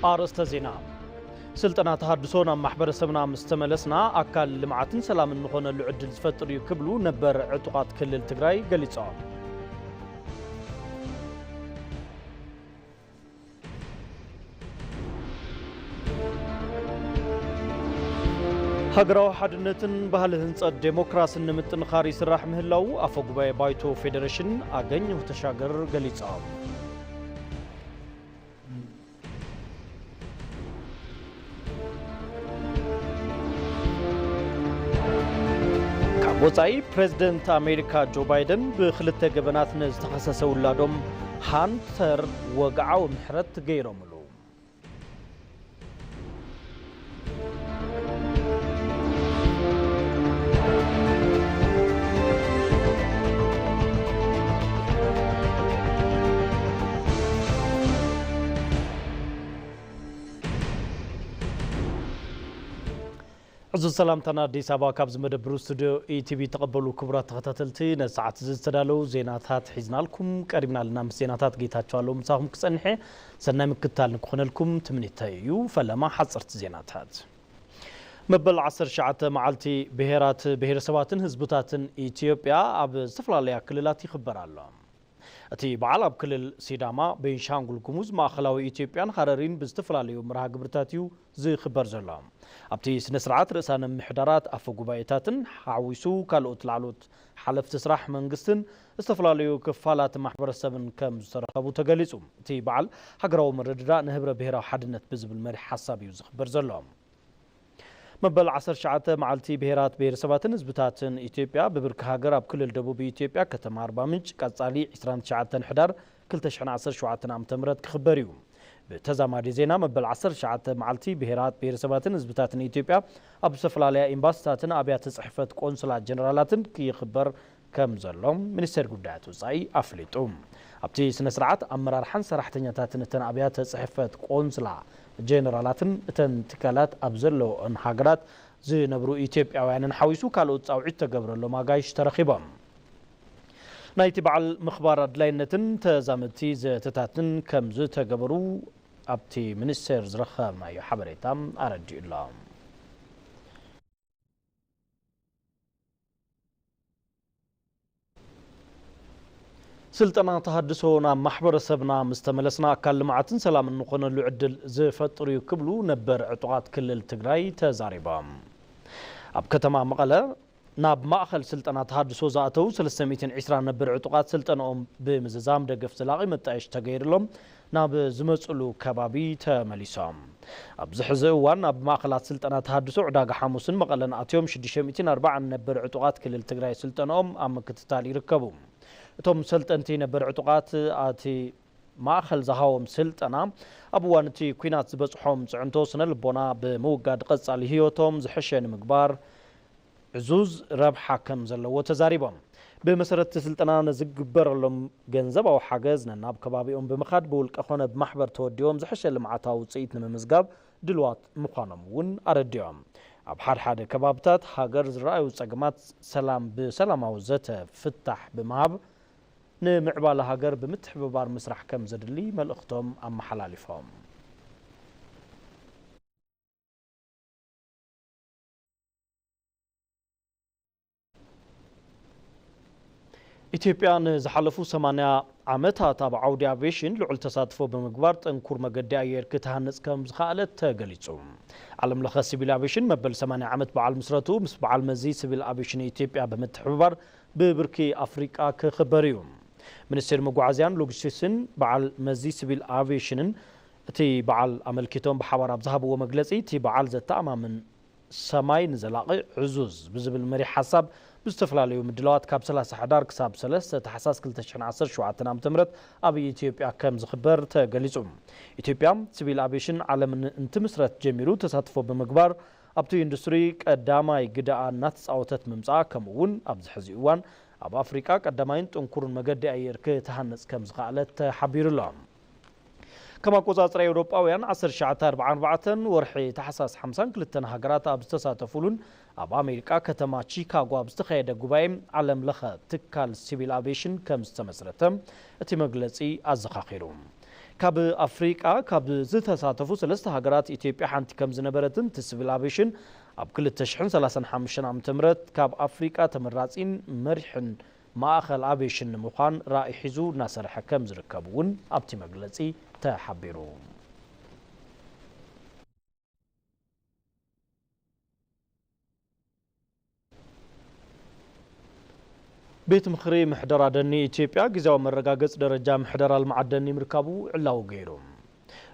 ኣርእስተ ዜና። ስልጠና ተሃድሶ ናብ ማሕበረሰብና ምስ ተመለስና ኣካል ልምዓትን ሰላምን ንኾነሉ ዕድል ዝፈጥር እዩ ክብሉ ነበር ዕጡቓት ክልል ትግራይ ገሊጾም። ሃገራዊ ሓድነትን ባህሊ ህንጸት ዴሞክራስን ንምጥንኻር ይስራሕ ምህላዉ ኣፈ ጉባኤ ባይቶ ፌደሬሽን ኣገኘሁ ተሻገር ገሊጾም። ካብ ወጻኢ፣ ፕሬዝደንት ኣሜሪካ ጆ ባይደን ብክልተ ገበናት ንዝተኸሰሰ ውላዶም ሃንተር ወግዓዊ ምሕረት ገይሮምሉ። ዕዙዝ ሰላምታና ኣዲስ ኣበባ ካብ ዝመደብሩ ስቱዲዮ ኢቲቪ ተቐበሉ። ክቡራት ተኸታተልቲ፣ ነዚ ሰዓት እዚ ዝተዳለዉ ዜናታት ሒዝናልኩም ቀሪብና ኣለና። ምስ ዜናታት ጌታቸው ኣለዉ ምሳኹም ክጸንሐ ሰናይ ምክትታል ንክኾነልኩም ትምኒተይ እዩ። ፈለማ ሓጸርቲ ዜናታት። መበል ዓሰርተ ትሽዓተ መዓልቲ ብሄራት፣ ብሄረሰባትን ህዝብታትን ኢትዮጵያ ኣብ ዝተፈላለያ ክልላት ይኽበር ኣሎ። እቲ በዓል ኣብ ክልል ሲዳማ፣ ቤንሻንጉል ጉሙዝ፣ ማእኸላዊ ኢትዮጵያን ሃረሪን ብዝተፈላለዩ መርሃ ግብርታት እዩ ዝኽበር ዘሎ። ኣብቲ ስነ ስርዓት ርእሳነ ምምሕዳራት፣ ኣፈ ጉባኤታትን ሓዊሱ ካልኦት ላዕሎት ሓለፍቲ ስራሕ መንግስትን ዝተፈላለዩ ክፋላት ማሕበረሰብን ከም ዝተረኸቡ ተገሊጹ። እቲ በዓል ሃገራዊ ምርድዳእ ንህብረ ብሄራዊ ሓድነት ብዝብል መሪሕ ሓሳብ እዩ ዝኽበር ዘሎ። መበል ዓሰርተ ትሽዓተ መዓልቲ ብሄራት፣ ብሄረሰባትን ህዝብታትን ኢትዮጵያ ብብርኪ ሃገር ኣብ ክልል ደቡብ ኢትዮጵያ ከተማ ኣርባ ምንጭ ቀጻሊ ዕስራን ትሽዓተን ሕዳር ክልተ ሽሕን ዓሰርተ ሸውዓተን ዓመተ ምህረት ክኽበር እዩ። ብተዛማዲ ዜና፣ መበል ዓሰርተ ትሽዓተ መዓልቲ ብሄራት፣ ብሄረሰባትን ህዝብታትን ኢትዮጵያ ኣብ ዝተፈላለያ ኤምባሲታትን ኣብያተ ጽሕፈት ቆንስላ ጀነራላትን ክኽበር ከም ዘሎ ሚኒስቴር ጉዳያት ወጻኢ ኣፍሊጡ። ኣብቲ ስነ ስርዓት ኣመራርሓን ሰራሕተኛታትን እተን ኣብያተ ጽሕፈት ቆንስላ ጀነራላትን እተን ትካላት ኣብ ዘለወን ሃገራት ዝነብሩ ኢትዮጵያውያንን ሓዊሱ ካልኦት ጻውዒት ተገብረሎም ኣጋይሽ ተረኺቦም። ናይቲ በዓል ምኽባር ኣድላይነትን ተዛመድቲ ዘተታትን ከም ዝተገበሩ ኣብቲ ሚኒስቴር ዝረኸብናዮ ሓበሬታ ኣረዲኡ ኣሎ። ስልጠና ተሃድሶ ናብ ማሕበረሰብና ምስ ተመለስና ኣካል ልምዓትን ሰላምን ንኾነሉ ዕድል ዝፈጥር እዩ ክብሉ ነበር ዕጡቓት ክልል ትግራይ ተዛሪቦም። ኣብ ከተማ መቐለ ናብ ማእኸል ስልጠና ተሃድሶ ዝኣተዉ ሰለስተ ሚእትን ዕስራን ነበር ዕጡቓት ስልጠንኦም ብምዝዛም ደገፍ ዘላቒ መጣየሽ ተገይርሎም ናብ ዝመፅሉ ከባቢ ተመሊሶም። ኣብዚ ሕዚ እዋን ኣብ ማእኸላት ስልጠና ተሃድሶ ዕዳጋ ሓሙስን መቐለን ኣትዮም ሽዱሽተ ሚእትን ኣርባዓን ነበር ዕጡቓት ክልል ትግራይ ስልጠንኦም ኣብ ምክትታል ይርከቡ። እቶም ሰልጠንቲ ነበር ዕጡቓት ኣቲ ማእኸል ዝሃቦም ስልጠና ኣብ እዋን እቲ ኲናት ዝበፅሖም ፅዕንቶ ስነ ልቦና ብምውጋድ ቀፃሊ ህይወቶም ዝሕሸ ንምግባር ዕዙዝ ረብሓ ከም ዘለዎ ተዛሪቦም። ብመሰረት እቲ ስልጠና ንዝግበረሎም ገንዘባዊ ሓገዝ ነናብ ከባቢኦም ብምኻድ ብውልቀ ኮነ ብማሕበር ተወዲቦም ዝሕሸ ልምዓታዊ ውፅኢት ንምምዝጋብ ድልዋት ምዃኖም እውን ኣረዲኦም። ኣብ ሓደ ሓደ ከባብታት ሃገር ዝረኣዩ ፀገማት ሰላም ብሰላማዊ ዘተ ፍታሕ ብምሃብ ንምዕባለ ሃገር ብምትሕብባር ምስራሕ ከም ዘድሊ መልእኽቶም ኣመሓላሊፎም። ኢትዮጵያ ንዝሓለፉ ሰማንያ ዓመታት ኣብ ዓውዲ ኣቪዬሽን ልዑል ተሳትፎ ብምግባር ጥንኩር መገዲ ኣየር ክትሃንጽ ከም ዝኸኣለት ተገሊጹ። ዓለም ለኸ ሲቪል ኣቪዬሽን መበል ሰማንያ ዓመት በዓል ምስረቱ ምስ በዓል መዚ ሲቪል ኣቪዬሽን ኢትዮጵያ ብምትሕብባር ብብርኪ ኣፍሪቃ ክኽበር እዩ። ሚኒስቴር መጓዓዝያን ሎጂስቲክስን በዓል መዚ ሲቪል ኣቪዬሽንን እቲ በዓል ኣመልኪቶም ብሓባር ኣብ ዝሃብዎ መግለጺ፣ እቲ በዓል ዘተኣማምን ሰማይ ንዘላቒ ዕዙዝ ብዝብል መሪሕ ሓሳብ ብዝተፈላለዩ ምድላዋት ካብ ሰላሳ ሕዳር ክሳብ ሰለስተ ታሕሳስ ክልተ ሽሕን ዓሰርተ ሸውዓተን ዓመተ ምህረት ኣብ ኢትዮጵያ ከም ዝኽበር ተገሊጹ። ኢትዮጵያ ሲቪል ኣቪዬሽን ዓለምን እንትምስረት ጀሚሩ ተሳትፎ ብምግባር ኣብቲ ኢንዱስትሪ ቀዳማይ ግደኣ እናተጻወተት ምምጻኣ፣ ከምኡ እውን ኣብዚ ሕዚ እዋን ኣብ ኣፍሪቃ ቀዳማይን ጥንኩርን መገዲ ኣየር ክትሃንጽ ከም ዝኸኣለት ተሓቢሩ ኣሎ። ከም ኣቆጻጽራ ኤውሮጳውያን ዓሰርተ ትሽዓተ ኣርብዓን ኣርባዕተን ወርሒ ታሕሳስ ሓምሳን ክልተን ሃገራት ኣብ ዝተሳተፉሉን ኣብ ኣሜሪቃ ከተማ ቺካጎ ኣብ ዝተኻየደ ጉባኤ ዓለም ለኸ ትካል ሲቪል ኣቪዬሽን ከም ዝተመስረተ እቲ መግለጺ ኣዘኻኺሩ። ካብ ኣፍሪቃ ካብ ዝተሳተፉ ሰለስተ ሃገራት ኢትዮጵያ ሓንቲ ከም ዝነበረትን እቲ ሲቪል ኣቪሽን ኣብ ክልተ ሽሕን ሰላሳን ሓሙሽተን ዓመተ ምህረት ካብ ኣፍሪቃ ተመራጺን መሪሕን ማእኸል ኣቪሽን ንምዃን ራእይ ሒዙ እናሰርሐ ከም ዝርከብ እውን ኣብቲ መግለጺ ተሓቢሩ። ቤት ምኽሪ ምሕደራ ደኒ ኢትዮጵያ ግዜያዊ መረጋገፂ ደረጃ ምሕደራ ልምዓት ደኒ ምርካቡ ዕላዊ ገይሩ።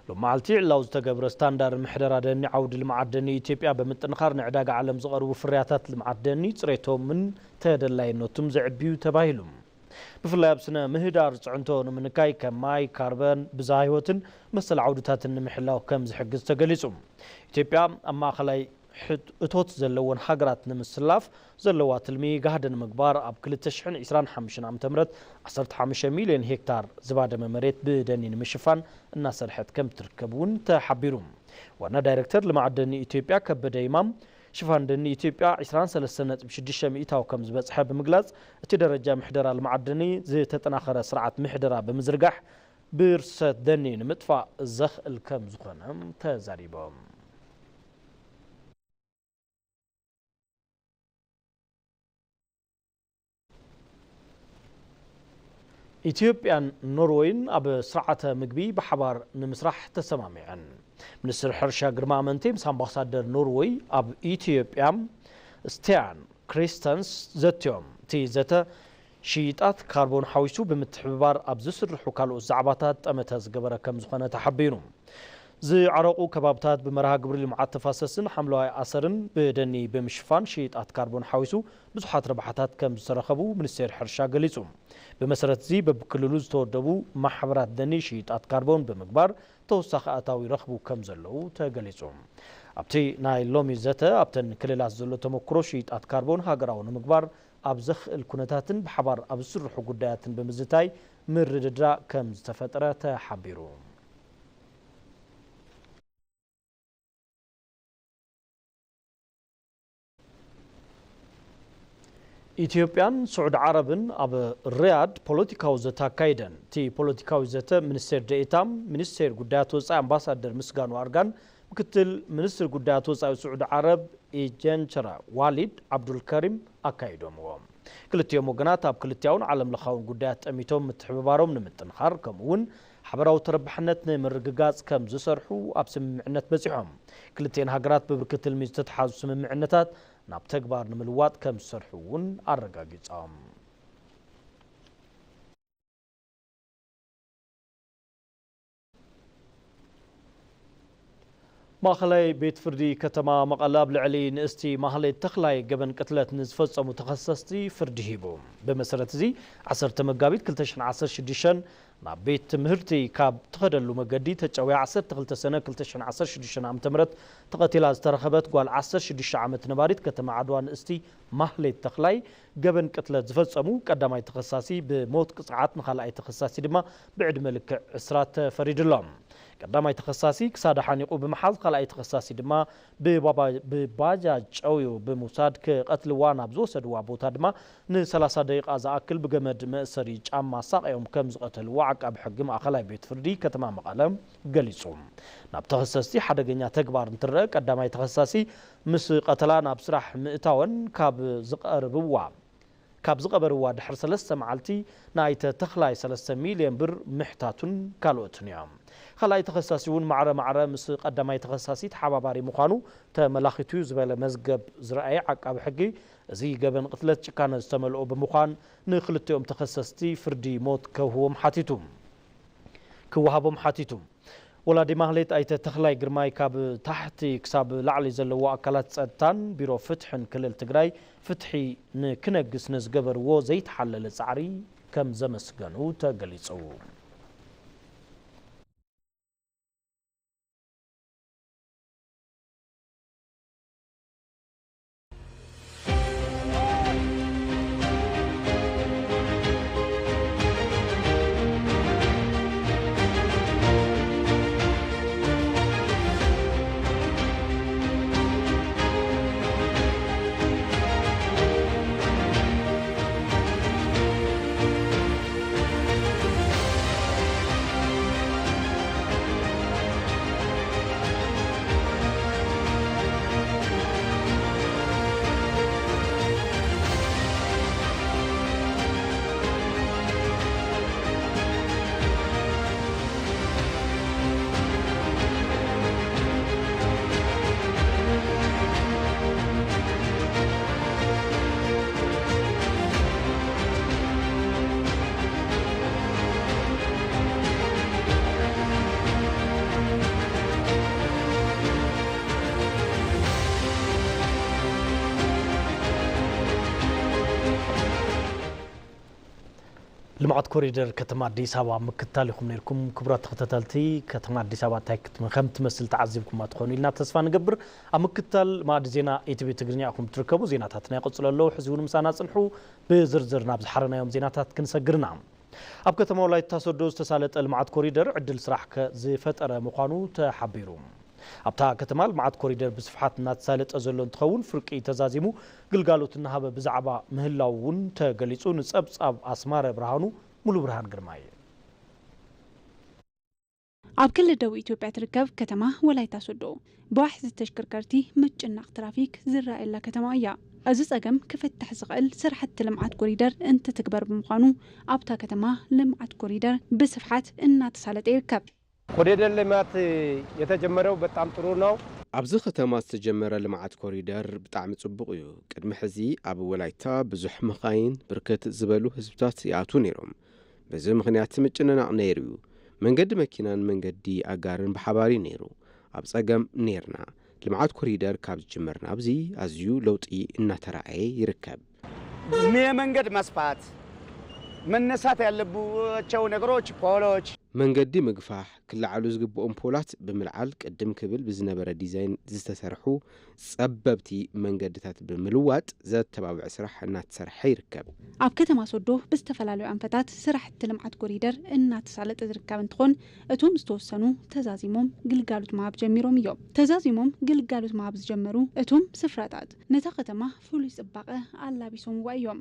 ሎም መዓልቲ ዕላዊ ዝተገብረ ስታንዳርድ ምሕደራ ደኒ ዓውዲ ልምዓት ደኒ ኢትዮጵያ ብምጥንኻር ንዕዳጋ ዓለም ዝቐርቡ ፍርያታት ልምዓት ደኒ ፅሬቶምን ተደላይነቱም ዘዕብዩ ተባሂሉ። ብፍላይ ኣብ ስነ ምህዳር ፅዕንቶ ንምንካይ ከም ማይ፣ ካርበን፣ ብዝሃ ህይወትን መሰል ዓውድታትን ንምሕላው ከም ዝሕግዝ ተገሊፁ። ኢትዮጵያ ኣብ ማእኸላይ ሕት-፣ እቶት ዘለወን ሃገራት ንምስላፍ ዘለዋ ትልሚ ጋህዲ ንምግባር ኣብ ክልተ ሽሕን ዕስራን ሓሙሽተን ዓመተ ምህረት ዓሰርተ ሓሙሽተ ሚልዮን ሄክታር ዝባደመ መሬት ብደኒ ንምሽፋን እናሰርሐት ከም ትርከብ እውን ተሓቢሩ። ዋና ዳይሬክተር ልምዓት ደኒ ኢትዮጵያ ከበደ ይማም ሽፋን ደኒ ኢትዮጵያ ዕስራን ሰለስተን ነጥቢ ሽዱሽተ ሚእታዊ ከም ዝበፅሐ ብምግላፅ እቲ ደረጃ ምሕደራ ልምዓት ደኒ ዝተጠናኸረ ስርዓት ምሕደራ ብምዝርጋሕ ብርሰት ደኒ ንምጥፋእ ዘኽእል ከም ዝኾነ ተዛሪቦም። ኢትዮጵያን ኖርወይን ኣብ ስርዓተ ምግቢ ብሓባር ንምስራሕ ተሰማሚዐን። ሚኒስትር ሕርሻ ግርማ ኣመንቴ ምስ ኣምባሳደር ኖርወይ ኣብ ኢትዮጵያ ስቲያን ክሪስተንስ ዘትዮም። እቲ ዘተ ሽይጣት ካርቦን ሓዊሱ ብምትሕብባር ኣብ ዝስርሑ ካልኦት ዛዕባታት ጠመተ ዝገበረ ከም ዝኾነ ተሓቢሩ። ዝዓረቑ ከባብታት ብመርሃ ግብሪ ልምዓት ተፋሰስን ሓምለዋይ ኣሰርን ብደኒ ብምሽፋን ሽይጣት ካርቦን ሓዊሱ ብዙሓት ረብሓታት ከም ዝተረኸቡ ሚኒስቴር ሕርሻ ገሊጹ። ብመሰረት እዚ በብክልሉ ዝተወደቡ ማሕበራት ደኒ ሽይጣት ካርቦን ብምግባር ተወሳኺ ኣታዊ ይረኽቡ ከም ዘለዉ ተገሊጹ። ኣብቲ ናይ ሎሚ ዘተ ኣብተን ክልላት ዘሎ ተመክሮ ሽይጣት ካርቦን ሃገራዊ ንምግባር ኣብ ዘኽእል ኩነታትን ብሓባር ኣብ ዝስርሑ ጉዳያትን ብምዝታይ ምርድዳእ ከም ዝተፈጥረ ተሓቢሩ። ኢትዮጵያን ስዑድ ዓረብን ኣብ ሪያድ ፖለቲካዊ ዘተ ኣካይደን። እቲ ፖለቲካዊ ዘተ ሚኒስቴር ደኤታ ሚኒስቴር ጉዳያት ወፃኢ ኣምባሳደር ምስጋኑ ኣርጋን ምክትል ሚኒስትር ጉዳያት ወፃኢ ስዑድ ዓረብ ኤጀንቸራ ዋሊድ ዓብዱልከሪም ኣካይዶምዎ። ክልቲኦም ወገናት ኣብ ክልቲኣውን ዓለም ለኻውን ጉዳያት ጠሚቶም ምትሕብባሮም ንምጥንኻር ከምኡ እውን ሓበራዊ ተረባሕነት ንምርግጋፅ ከም ዝሰርሑ ኣብ ስምምዕነት በፂሖም። ክልቲኤን ሃገራት ብብርክት ትልሚ ዝተተሓዙ ስምምዕነታት ናብ ተግባር ንምልዋጥ ከም ዝሰርሑ እውን ኣረጋጊፆም። ማእኸላይ ቤት ፍርዲ ከተማ መቐለ ኣብ ልዕሊ ንእስቲ ማህሌት ተኽላይ ገበን ቅትለት ንዝፈጸሙ ተኸሰስቲ ፍርዲ ሂቡ። ብመሰረት እዚ ዓሰርተ መጋቢት ክልተ ሽሕን ዓሰርተ ሽዱሽተን ናብ ቤት ትምህርቲ ካብ ትኸደሉ መገዲ ተጨውያ ዓሰርተ ክልተ ሰነ ክልተ ሽሕን ዓሰርተ ሽዱሽተን ዓመተ ምህረት ተቐቲላ ዝተረኸበት ጓል ዓሰርተ ሽዱሽተ ዓመት ነባሪት ከተማ ዓድዋ ንእስቲ ማህሌት ተኽላይ ገበን ቅትለት ዝፈጸሙ ቀዳማይ ተኸሳሲ ብሞት ቅፅዓት፣ ንኻልኣይ ተኸሳሲ ድማ ብዕድመ ልክዕ ዕስራ ተፈሪዱሎም። ቀዳማይ ተኸሳሲ ክሳዳ ሓኒቑ ብምሓዝ፣ ካልኣይ ተኸሳሲ ድማ ብባባ-፣ ብባጃጅ ጨውዩ ብምውሳድ ክቐትልዋ ናብ ዝወሰድዋ ቦታ ድማ ንሰላሳ ደቂቓ ዝኣክል ብገመድ መእሰሪ ጫማ ኣሳቕዮም ከም ዝቐተልዎ ዓቃቢ ሕጊ ማእኸላይ ቤት ፍርዲ ከተማ መቐለ ገሊጹ። ናብ ተኸሰስቲ ሓደገኛ ተግባር እንትረአ፣ ቀዳማይ ተኸሳሲ ምስ ቀተላ ናብ ስራሕ ምእታወን ካብ ዝቐርብዋ ካብ ዝቐበርዋ ድሕሪ ሰለስተ መዓልቲ ንኣይተ ተኽላይ ሰለስተ ሚልዮን ብር ምሕታቱን ካልኦትን እዮም። ካልኣይ ተኸሳሲ እውን ማዕረ ማዕረ ምስ ቀዳማይ ተኸሳሲ ተሓባባሪ ምዃኑ ተመላኺቱ እዩ ዝበለ መዝገብ ዝረኣየ ዓቃቢ ሕጊ፣ እዚ ገበን ቅትለት ጭካነ ዝተመልኦ ብምዃን ንክልቲኦም ተኸሰስቲ ፍርዲ ሞት ከውህቦም ሓቲቱ፣ ክወሃቦም ሓቲቱ። ወላዲ ማህሌት ኣይተ ተኽላይ ግርማይ ካብ ታሕቲ ክሳብ ላዕሊ ዘለዎ ኣካላት ጸጥታን ቢሮ ፍትሕን ክልል ትግራይ ፍትሒ ንክነግስ ንዝገበርዎ ዘይተሓለለ ጻዕሪ ከም ዘመስገኑ ተገሊጹ። ልምዓት ኮሪደር ከተማ ኣዲስ ኣበባ ኣብ ምክትታል ኢኹም ነይርኩም። ክቡራት ተኸታተልቲ፣ ከተማ ኣዲስ ኣበባ እንታይ ክትም-፣ ከም ትመስል ተዓዚብኩማ ትኾኑ ኢልና ተስፋ ንገብር። ኣብ ምክትታል ማዕዲ ዜና ኢቲቪ ትግርኛ ኢኹም ትርከቡ። ዜናታትና ይቕጽሉ ኣለዉ። ሕዚ እውን ምሳና ጽንሑ። ብዝርዝር ናብ ዝሓረናዮም ዜናታት ክንሰግርና። ኣብ ከተማ ወላይታ ሶዶ ዝተሳለጠ ልምዓት ኮሪደር ዕድል ስራሕ ከ-፣ ዝፈጠረ ምዃኑ ተሓቢሩ። ኣብታ ከተማ ልምዓት ኮሪደር ብስፍሓት እናተሳለጠ ዘሎ እንትኸውን፣ ፍርቂ ተዛዚሙ ግልጋሎት እናሃበ ብዛዕባ ምህላው እውን ተገሊጹ። ንጸብጻብ ኣስማረ ብርሃኑ፣ ሙሉ ብርሃን ግርማይ። ኣብ ክልል ደቡብ ኢትዮጵያ ትርከብ ከተማ ወላይታ ሶዶ ብዋሕዚ ተሽከርከርቲ ምጭናቕ ትራፊክ ዝረኣየላ ከተማ እያ። እዚ ጸገም ክፍታሕ ዝኽእል ስራሕቲ ልምዓት ኮሪደር እንትትግበር ብምዃኑ፣ ኣብታ ከተማ ልምዓት ኮሪደር ብስፍሓት እናተሳለጠ ይርከብ። ኮሪደር ልማት የተጀመረው በጣም ጥሩ ነው። ኣብዚ ከተማ ዝተጀመረ ልምዓት ኮሪደር ብጣዕሚ ጽቡቕ እዩ። ቅድሚ ሕዚ ኣብ ወላይታ ብዙሕ መኻይን፣ ብርክት ዝበሉ ህዝብታት ይኣትዉ ነይሮም። በዚ ምኽንያት ምጭንናቕ ነይሩ እዩ። መንገዲ መኪናን መንገዲ ኣጋርን ብሓባር እዩ ነይሩ። ኣብ ጸገም ነይርና። ልምዓት ኮሪደር ካብ ዝጅመር ናብዚ ኣዝዩ ለውጢ እናተራእየ ይርከብ። የመንገድ መስፋት፣ መነሳት ያለባቸው ነገሮች ፖሎች። መንገዲ ምግፋሕ፣ ክለዓሉ ዝግብኦም ፖላት ብምልዓል፣ ቅድም ክብል ብዝነበረ ዲዛይን ዝተሰርሑ ጸበብቲ መንገድታት ብምልዋጥ ዘተባብዕ ስራሕ እናተሰርሐ ይርከብ። ኣብ ከተማ ሶዶ ብዝተፈላለዩ ኣንፈታት ስራሕቲ ልምዓት ኮሪደር እናተሳለጠ ዝርከብ እንትኾን፣ እቶም ዝተወሰኑ ተዛዚሞም ግልጋሎት ምሃብ ጀሚሮም እዮም። ተዛዚሞም ግልጋሎት ምሃብ ዝጀመሩ እቶም ስፍራታት ነታ ከተማ ፍሉይ ጽባቐ ኣላቢሶምዋ እዮም።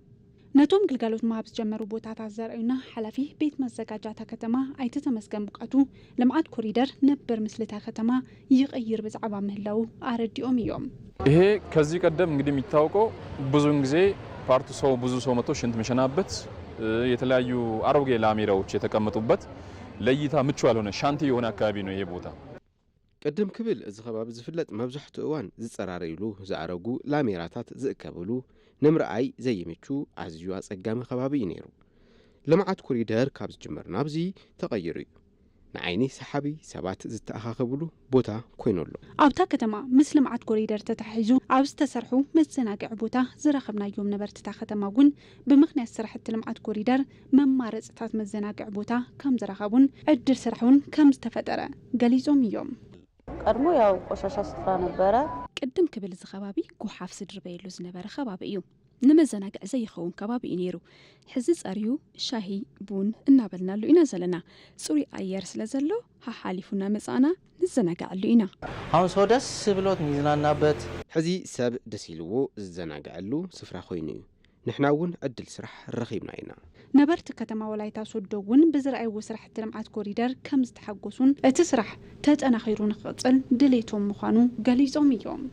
ነቶም ግልጋሎት ምሃብ ዝጀመሩ ቦታታት ዘርእዩና ሓላፊ ቤት መዘጋጃ እታ ከተማ ኣይተ ተመስገን ብቕዓቱ፣ ልምዓት ኮሪደር ነበር ምስሊ እታ ከተማ ይቕይር ብዛዕባ ምህላዉ ኣረዲኦም እዮም። ይሄ ከዚህ ቀደም እንግዲህ የሚታወቀው ብዙውን ጊዜ ፓርቱ ሰው፣ ብዙ ሰው መጥቶ ሽንት የሚሸናበት፣ እ፣ የተለያዩ አሮጌ ላሜራዎች የተቀመጡበት ለእይታ ምቹ ያልሆነ ሻንቲ የሆነ አካባቢ ነው ይሄ ቦታ። ቅድም ክብል እዚ ከባቢ ዝፍለጥ መብዛሕትኡ እዋን ዝጸራረዩሉ ዝኣረጉ ላሜራታት ዝእከብሉ ንምርኣይ ዘይምቹ ኣዝዩ ኣጸጋሚ ከባቢ እዩ ነይሩ። ልምዓት ኮሪደር ካብ ዝጅመር ናብዚ ተቐይሩ እዩ። ንዓይኒ ሰሓቢ፣ ሰባት ዝተኣኻኸብሉ ቦታ ኮይኑ ኣሎ። ኣብታ ከተማ ምስ ልምዓት ኮሪደር ተተሓሒዙ ኣብ ዝተሰርሑ መዘናግዒ ቦታ ዝረኸብናዮም ነበርቲ እታ ከተማ እውን ብምኽንያት ስራሕቲ ልምዓት ኮሪደር መማረፅታት መዘናግዒ ቦታ ከም ዝረኸቡን ዕድል ስራሕ እውን ከም ዝተፈጠረ ገሊፆም እዮም። ቀድሞ ያው ቆሻሻ ስፍራ ነበረ። ቅድም ክብል እዚ ከባቢ ጎሓፍ ዝድርበየሉ ዝነበረ ከባቢ እዩ። ንመዘናግዒ ዘይኸውን ከባቢ እዩ ነይሩ። ሕዚ ጸርዩ ሻሂ፣ ቡን እናበልናሉ ኢና ዘለና። ጽሩይ ኣየር ስለ ዘሎ፣ ሓሓሊፉ እናመጻእና ንዘናግዐሉ ኢና። አሁን ሰው ደስ ብሎት የሚዝናናበት። ሕዚ ሰብ ደስ ኢልዎ ዝዘናግዐሉ ስፍራ ኮይኑ እዩ። ንሕና እውን ዕድል ስራሕ ረኺብና ኢና። ነበርቲ ከተማ ወላይታ ሶዶ እውን ብዝረኣይዎ ስራሕቲ ልምዓት ኮሪደር ከም ዝተሓጎሱን እቲ ስራሕ ተጠናኺሩ ንክቕጽል ድሌቶም ምዃኑ ገሊጾም እዮም።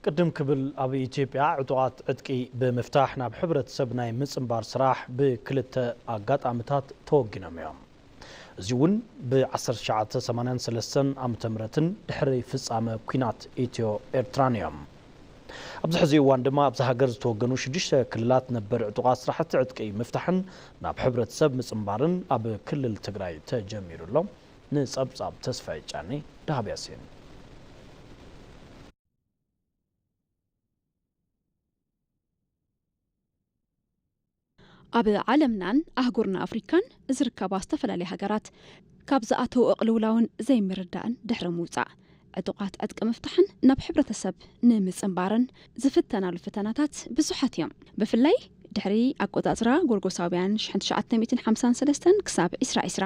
ቅድም ክብል ኣብ ኢትዮጵያ ዕጡቓት ዕጥቂ ብምፍታሕ ናብ ሕብረተሰብ ናይ ምጽንባር ስራሕ ብክልተ ኣጋጣሚታት ተወጊኖም እዮም። እዚ እውን ብ1983ን ድሕሪ ፍጻመ ኲናት ኢትዮ ኤርትራን እዮም። ኣብዚ ሕዚ እዋን ድማ ኣብዚ ሃገር ዝተወገኑ ሽዱሽተ ክልላት ነበር ዕጡቓት ስራሕቲ ዕጥቂ ምፍታሕን ናብ ሕብረተሰብ ምጽንባርን ኣብ ክልል ትግራይ ተጀሚሩ ኣሎ። ንጸብጻብ ተስፋይ ጫኒ፣ ደሃብ ያሲን። ኣብ ዓለምናን ኣህጉርና ኣፍሪካን ዝርከባ ዝተፈላለያ ሃገራት ካብ ዝኣተው እቕልውላውን ዘይምርዳእን ድሕሪ ምውፃእ ዕጡቓት ዕጥቂ ምፍታሕን ናብ ሕብረተሰብ ንምፅንባርን ዝፍተናሉ ፈተናታት ብዙሓት እዮም። ብፍላይ ድሕሪ ኣቆፃፅራ ጎርጎሳውያን ሽሕን ትሽዓተ ሚእትን ሓምሳን ሰለስተን ክሳብ ዕስራ ዕስራ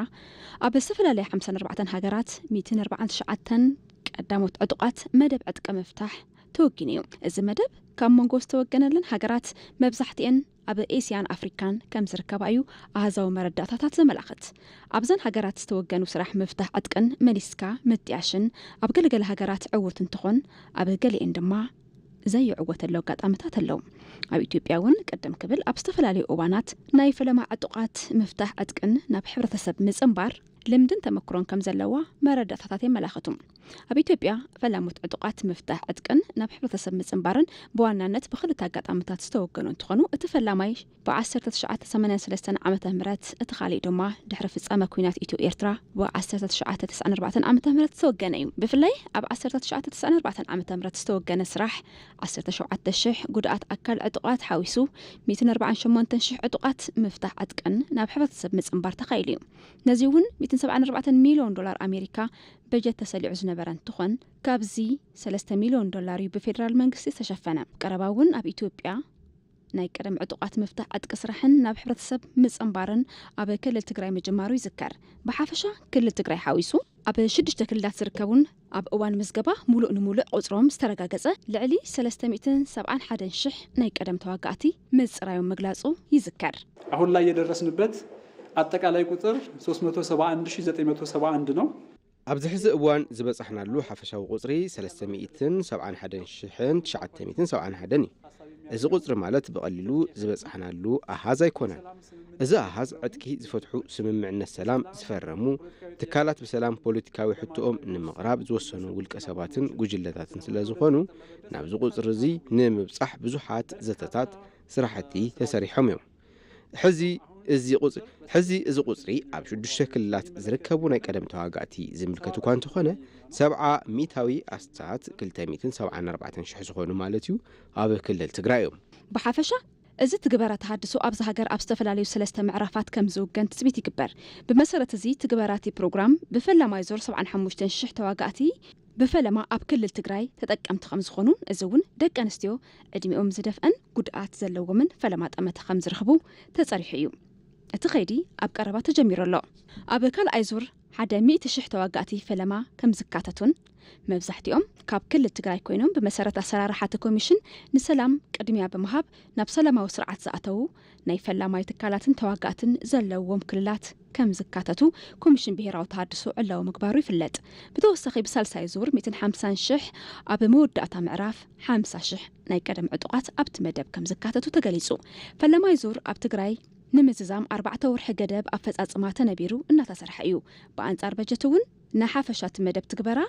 ኣብ ዝተፈላለያ ሓምሳን ኣርባዕተን ሃገራት ሚእትን ኣርባዓን ትሽዓተን ቀዳሞት ዕጡቓት መደብ ዕጥቂ ምፍታሕ ተወጊኑ እዩ። እዚ መደብ ካብ መንጎ ዝተወገነለን ሃገራት መብዛሕትኤን ኣብ ኤስያን ኣፍሪካን ከም ዝርከባ እዩ ኣሃዛዊ መረዳእታታት ዘመላኽት። ኣብዘን ሃገራት ዝተወገኑ ስራሕ ምፍታሕ ዕጥቅን መሊስካ ምጥያሽን ኣብ ገለገለ ሃገራት ዕዉት እንትኾን፣ ኣብ ገሊኤን ድማ ዘይዕወተሉ ኣጋጣሚታት ኣለዉ። ኣብ ኢትዮጵያ እውን ቅድም ክብል ኣብ ዝተፈላለዩ እዋናት ናይ ፈለማ ዕጡቓት ምፍታሕ ዕጥቅን ናብ ሕብረተሰብ ምጽንባር ልምድን ተመክሮን ከም ዘለዋ መረዳእታታት የመላኽቱ። ኣብ ኢትዮጵያ ፈላሞት ዕጡቓት ምፍታሕ ዕጥቅን ናብ ሕብረተሰብ ምጽንባርን ብዋናነት ብኽልተ ኣጋጣሚታት ዝተወገኑ እንትኾኑ፣ እቲ ፈላማይ ብ1983 ዓመተ ምህረት፣ እቲ ካሊእ ድማ ድሕሪ ፍጻመ ኲናት ኢትዮ ኤርትራ ብ1994 ዓመተ ምህረት ዝተወገነ እዩ። ብፍላይ ኣብ 1994 ዓመተ ምህረት ዝተወገነ ስራሕ 17,000 ጉድኣት ኣካል ዕጡቓት ሓዊሱ 148,000 ዕጡቓት ምፍታሕ ዕጥቅን ናብ ሕብረተሰብ ምጽንባር ተኻኢሉ እዩ። ነዚ እውን 174 ሚልዮን ዶላር ኣሜሪካ በጀት ተሰሊዑ ዝነበረ እንትኾን፣ ካብዚ 3 ሚልዮን ዶላር እዩ ብፌደራል መንግስቲ ዝተሸፈነ። ቀረባ እውን ኣብ ኢትዮጵያ ናይ ቀደም ዕጡቓት ምፍታሕ ዕጥቂ ስራሕን ናብ ሕብረተሰብ ምጽንባርን ኣብ ክልል ትግራይ ምጅማሩ ይዝከር። ብሓፈሻ ክልል ትግራይ ሓዊሱ ኣብ ሽዱሽተ ክልላት ዝርከቡን ኣብ እዋን ምዝገባ ሙሉእ ንሙሉእ ቁጽሮም ዝተረጋገጸ ልዕሊ 371,000 ናይ ቀደም ተዋጋእቲ ምጽራዮም ምግላጹ ይዝከር። አሁን ላይ የደረስንበት አጠቃላይ ቁጥር 371,971 ነው። ኣብዚ ሕዚ እዋን ዝበጻሕናሉ ሓፈሻዊ ቁጽሪ 371,971 እዩ። እዚ ቁጽሪ ማለት ብቐሊሉ ዝበጻሕናሉ ኣሃዝ ኣይኮነን። እዚ ኣሃዝ ዕጥቂ ዝፈትሑ፣ ስምምዕነት ሰላም ዝፈረሙ፣ ትካላት ብሰላም ፖለቲካዊ ሕቶኦም ንምቕራብ ዝወሰኑ ውልቀ ሰባትን ጉጅለታትን ስለ ዝኾኑ፣ ናብዚ ቁጽሪ እዚ ንምብጻሕ ብዙሓት ዘተታት፣ ስራሕቲ ተሰሪሖም እዮም። ሕዚ እዚ ቁጽ-፣ ሕዚ እዚ ቁጽሪ ኣብ ሽዱሽተ ክልላት ዝርከቡ ናይ ቀደም ተዋጋእቲ ዝምልከት እኳ እንተኾነ፣ 70 ሚእታዊ ኣስታት 274,000 ዝኾኑ ማለት እዩ ኣብ ክልል ትግራይ እዮም። ብሓፈሻ እዚ ትግበራ ተሃድሶ ኣብዚ ሃገር ኣብ ዝተፈላለዩ ሰለስተ ምዕራፋት ከም ዝውገን ትጽቢት ይግበር። ብመሰረት እዚ ትግበራ እቲ ፕሮግራም ብፈለማይ ዙር 75,000 ተዋጋእቲ ብፈለማ ኣብ ክልል ትግራይ ተጠቀምቲ ከም ዝኾኑን፣ እዚ እውን ደቂ ኣንስትዮ፣ ዕድሚኦም ዝደፍአን ጉድኣት ዘለዎምን ፈለማ ጠመተ ከም ዝረኽቡ ተጸሪሑ እዩ። እቲ ኸይዲ ኣብ ቀረባ ተጀሚሩ ኣሎ። ኣብ ካልኣይ ዙር ሓደ ሚእቲ ሽሕ ተዋጋእቲ ፈለማ ከም ዝካተቱን፣ መብዛሕትኦም ካብ ክልል ትግራይ ኮይኖም፣ ብመሰረት ኣሰራርሓ እቲ ኮሚሽን ንሰላም ቅድሚያ ብምሃብ ናብ ሰላማዊ ስርዓት ዝኣተዉ ናይ ፈላማይ ትካላትን ተዋጋእትን ዘለዎም ክልላት ከም ዝካተቱ ኮሚሽን ብሄራዊ ተሃድሶ ዕላዊ ምግባሩ ይፍለጥ። ብተወሳኺ ብሳልሳይ ዙር 150,000፣ ኣብ መወዳእታ ምዕራፍ 50,000 ናይ ቀደም ዕጡቓት ኣብቲ መደብ ከም ዝካተቱ ተገሊጹ። ፈለማይ ዙር ኣብ ትግራይ ንምዝዛም ኣርባዕተ ወርሒ ገደብ ኣፈጻጽማ ተነቢሩ እናተሰርሐ እዩ። ብኣንጻር በጀት እውን ንሓፈሻ እቲ መደብ ትግበራ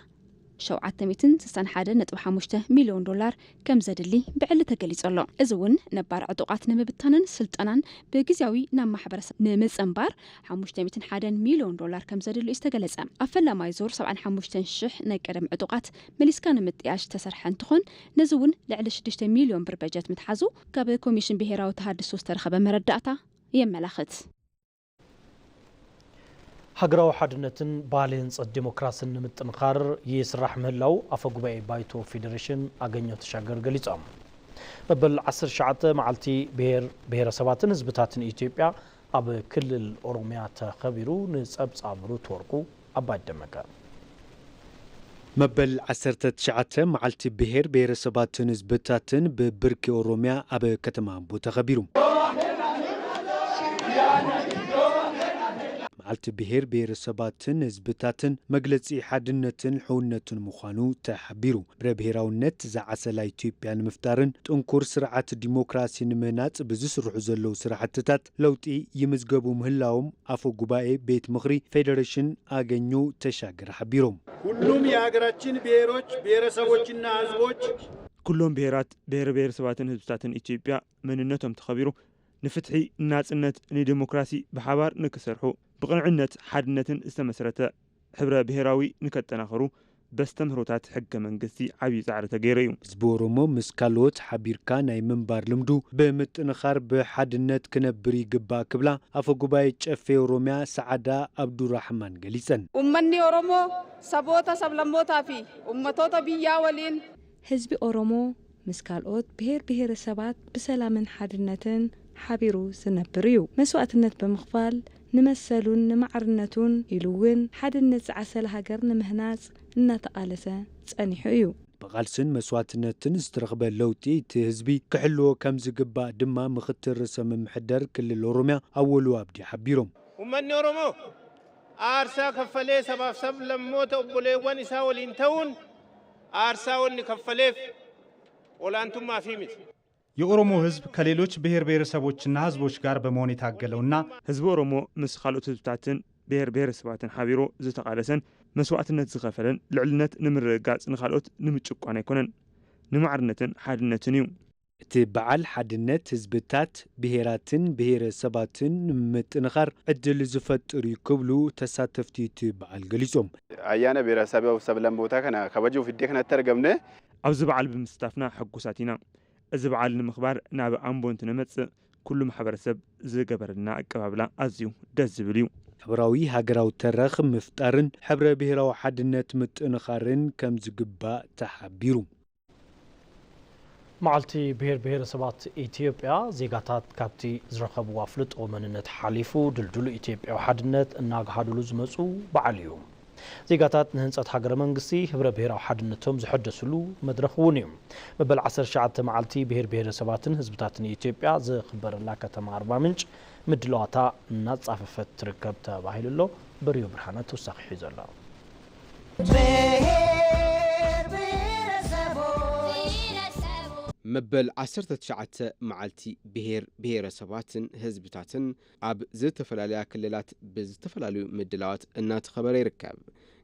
761.5 ሚልዮን ዶላር ከም ዘድሊ ብዕሊ ተገሊጹ ኣሎ። እዚ እውን ነባር ዕጡቓት ንምብታንን ስልጠናን ብግዜያዊ ናብ ማሕበረሰብ ንምጽንባር 501 ሚልዮን ዶላር ከም ዘድሊ እዩ ዝተገለጸ። ኣብ ፈላማይ ዙር 75,000 ናይ ቀደም ዕጡቓት መሊስካ ንምጥያሽ ዝተሰርሐ እንትኾን፣ ነዚ እውን ልዕሊ 6 ሚልዮን ብር በጀት ምትሓዙ ካብ ኮሚሽን ብሄራዊ ተሃድሶ ዝተረኸበ መረዳእታ የመላኽት። ሃገራዊ ሓድነትን ባህሊ ህንፀት ዴሞክራስን ንምጥንኻር ይስራሕ ምህላው ኣፈ ጉባኤ ባይቶ ፌዴሬሽን ኣገኘሁ ተሻገር ገሊፆም። መበል 19 መዓልቲ ብሄር ብሄረሰባትን ህዝብታትን ኢትዮጵያ ኣብ ክልል ኦሮሚያ ተኸቢሩ። ንፀብፃብ ሩት ወርቁ ኣባይ ደመቀ። መበል 19 መዓልቲ ብሄር ብሄረሰባትን ህዝብታትን ብብርኪ ኦሮሚያ ኣብ ከተማ ኣምቦ ተኸቢሩ። መዓልቲ ብሄር ብሄረሰባትን ህዝብታትን መግለፂ ሓድነትን ሕውነትን ምዃኑ ተሓቢሩ። ብረ ብሄራውነት ዝዓሰላ ኢትዮጵያ ንምፍጣርን ጥንኩር ስርዓት ዲሞክራሲ ንምህናፅ ብዝስርሑ ዘለዉ ስራሕትታት ለውጢ ይምዝገቡ ምህላዎም ኣፈ ጉባኤ ቤት ምኽሪ ፌዴሬሽን ኣገኘሁ ተሻገር ሓቢሮም። ሁሉም የሀገራችን ብሔሮች፣ ብሔረሰቦችና ህዝቦች ኩሎም ብሄራት፣ ብሄረ ብሄረሰባትን ህዝብታትን ኢትዮጵያ መንነቶም ተኸቢሩ ንፍትሒ፣ ንናጽነት፣ ንዲሞክራሲ ብሓባር ንክሰርሑ ብቕንዕነት ሓድነትን ዝተመስረተ ሕብረ ብሄራዊ ንከጠናኸሩ በስተምህሮታት ሕገ መንግስቲ ዓብዪ ጻዕሪ ተገይሩ እዩ። ህዝቢ ኦሮሞ ምስ ካልኦት ሓቢርካ ናይ ምንባር ልምዱ ብምጥንኻር ብሓድነት ክነብር ይግባእ ክብላ ኣፈ ጉባኤ ጨፌ ኦሮሚያ ሰዓዳ ኣብዱራሕማን ገሊጸን። Uummanni Oromoo saboota, sablammootaa fi uummattoota biyyaa waliin ህዝቢ ኦሮሞ ምስ ካልኦት ብሄር ብሄረሰባት ብሰላምን ሓድነትን ሓቢሩ ዝነብር እዩ። መስዋእትነት ብምኽፋል ንመሰሉን ንማዕርነቱን ኢሉ እውን ሓድነት ዝዓሰለ ሃገር ንምህናፅ እናተቓለሰ ጸኒሑ እዩ። ብቓልስን መስዋእትነትን ዝተረኽበ ለውጢ እቲ ህዝቢ ክሕልዎ ከም ዝግባእ ድማ ምኽትል ርእሰ ምምሕዳር ክልል ኦሮሚያ ኣወሉ ኣብዲ ሓቢሮም። Uummanni Oromoo aarsaa kaffalee sabaaf sablammoota obboleewwan isaa waliin ta'uun aarsaa wanni kaffaleef olaantummaa fi miti. የኦሮሞ ህዝብ ከሌሎች ብሔር ብሔረሰቦችና ህዝቦች ጋር በመሆን የታገለውና ህዝብ ኦሮሞ ምስ ካልኦት ህዝብታትን ብሔር ብሔረሰባትን ሓቢሩ ዝተቓለሰን መስዋዕትነት ዝኸፈለን ልዕልነት ንምርግጋጽ ንኻልኦት ንምጭቋን ኣይኮነን፣ ንማዕርነትን ሓድነትን እዩ። እቲ በዓል ሓድነት ህዝብታት፣ ብሄራትን ብሄረሰባትን ንምጥንኻር ዕድል ዝፈጥር እዩ ክብሉ ተሳተፍቲ እቲ በዓል ገሊጾም። Ayyaana beerasabii of sablammoota kana kabajuuf iddee kanatti argamne. ኣብዚ በዓል ብምስታፍና ሕጉሳት ኢና። እዚ በዓል ንምኽባር ናብ ኣምቦ እንትንመጽእ ኩሉ ማሕበረሰብ ዝገበረልና ኣቀባብላ ኣዝዩ ደስ ዝብል እዩ። ሕብራዊ ሃገራዊ ተረኽ ምፍጣርን ሕብረ ብሄራዊ ሓድነት ምጥንኻርን ከም ዝግባእ ተሓቢሩ። መዓልቲ ብሔር ብሔረሰባት ኢትዮጵያ ዜጋታት ካብቲ ዝረኸብዎ ኣፍልጦ መንነት ሓሊፉ ድልድሉ ኢትዮጵያዊ ሓድነት እናግሃዱሉ ዝመፁ በዓል እዩ። ዜጋታት ንህንፀት ሃገረ መንግስቲ ህብረ ብሔራዊ ሓድነቶም ዘሐደስሉ መድረኽ እውን እዩ። መበል ዓሰርተ ትሽዓተ መዓልቲ ብሔር ብሔረሰባትን ህዝብታትን ኢትዮጵያ ዝኽበረላ ከተማ ኣርባ ምንጭ ምድላዋታ እናፃፈፈት ትርከብ ተባሂሉ ኣሎ። በሪሁ ብርሃነ ተወሳኺ ሒዙ ኣሎ። መበል ዓሰርተ ትሽዓተ መዓልቲ ብሄር ብሄረሰባትን ህዝብታትን ኣብ ዝተፈላለያ ክልላት ብዝተፈላለዩ ምድላዋት እናተኸበረ ይርከብ።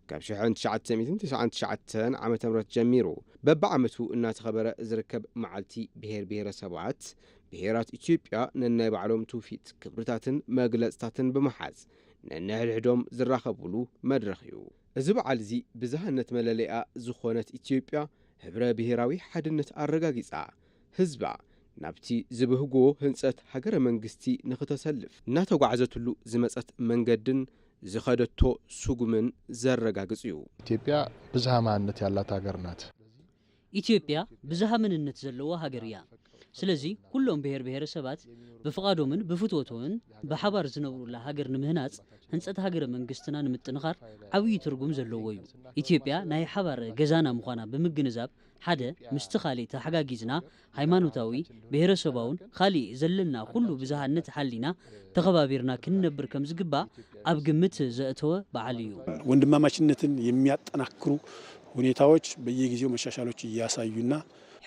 ካብ ሽሕን ትሽዓተ ሚእትን ተስዓን ትሽዓተን ዓመተ ምህረት ጀሚሩ በብዓመቱ እናተኸበረ ዝርከብ መዓልቲ ብሄር ብሄረሰባት፣ ብሄራት ኢትዮጵያ ነናይ ባዕሎም ትውፊት፣ ክብርታትን መግለፅታትን ብምሓዝ ነንሕድሕዶም ዝራኸብሉ መድረኽ እዩ። እዚ በዓል እዚ ብዝሃነት መለለይኣ ዝኾነት ኢትዮጵያ ህብረ ብሄራዊ ሓድነት ኣረጋጊፃ ህዝባ ናብቲ ዝብህጎ ህንፀት ሃገረ መንግስቲ ንክተሰልፍ እናተጓዕዘትሉ ዝመፀት መንገድን ዝኸደቶ ስጉምን ዘረጋግፅ እዩ። ኢትዮጵያ ብዝሃ ማንነት ያላት ሀገር ናት። ኢትዮጵያ ብዝሃ መንነት ዘለዋ ሃገር እያ። ስለዚ ኩሎም ብሔር ብሔረሰባት ብፍቓዶምን ብፍትወቶምን ብሓባር ዝነብሩላ ሃገር ንምህናፅ ህንፀት ሃገረ መንግስትና ንምጥንኻር ዓብዪ ትርጉም ዘለዎ እዩ። ኢትዮጵያ ናይ ሓባር ገዛና ምዃና ብምግንዛብ ሓደ ምስቲ ካሊእ ተሓጋጊዝና ሃይማኖታዊ፣ ብሔረሰባውን ካሊእ ዘለና ኩሉ ብዝሃነት ሓሊና ተኸባቢርና ክንነብር ከምዝግባእ ኣብ ግምት ዘእተወ በዓል እዩ። ወንድማማችነትን የሚያጠናክሩ ሁኔታዎች በየጊዜው መሻሻሎች እያሳዩና